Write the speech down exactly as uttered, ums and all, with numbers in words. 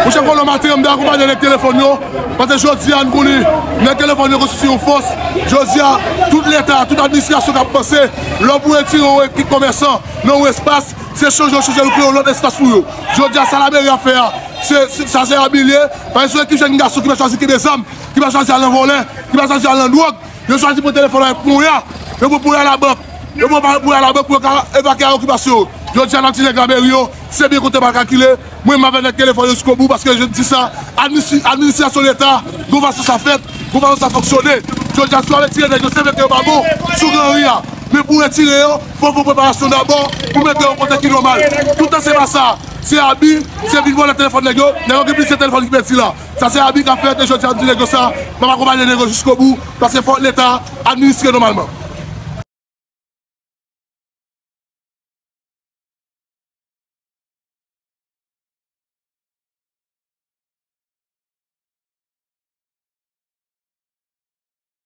Monchè, Kolon Maten, m te akonpanye nèg telefòn yo, paske jodi a, n konnen nèg telefòn yo konstitye yon fòs. Jodi a, tout Leta, tout administrasyon k ap panse, lè w pou retire yon ekip komèsan nan yon espas, se chanje, chanje, nou kreye yon lòt espas pou yo. Jodi a, sa lameri ap fè a, se, se, sa se abi l ye, paske se yon ekip jèn gason ki pa chwazi kenbe zam, ki pa chwazi al nan vòlè, ki pa chwazi al nan dwòg. Yo chwazi pran telefòn avèk ponya. Yo pran ponya labank. Yo pran ponya labank pou yo ka evakye a okipasyon yo. Jodi a, n ap di nèg lameri yo, se byen konte mal kalkile. Mwen, m avèk nèg telefòn yo jiskobou, paske je di sa, administ-, administrasyon Leta, gon fason sa fèt, gon fason sa fonksyone. Jodi a, si w al retire nèg yo, se vre ke yo pa bon sou Granri a. Men pou retire yo, fò w fè preparasyon dabò, pou mete yo kote ki nòmal. Toutan se pa sa, se abi, se vin vòlè telefòn nèg yo, nèg yo gen plizyè telefòn ki pèdi la. Sa se abi k ap fèt, e jodi a, m di nèg yo sa, m ap akonpanye nèg yo jiskobou, paske fò Leta administre nòmalman.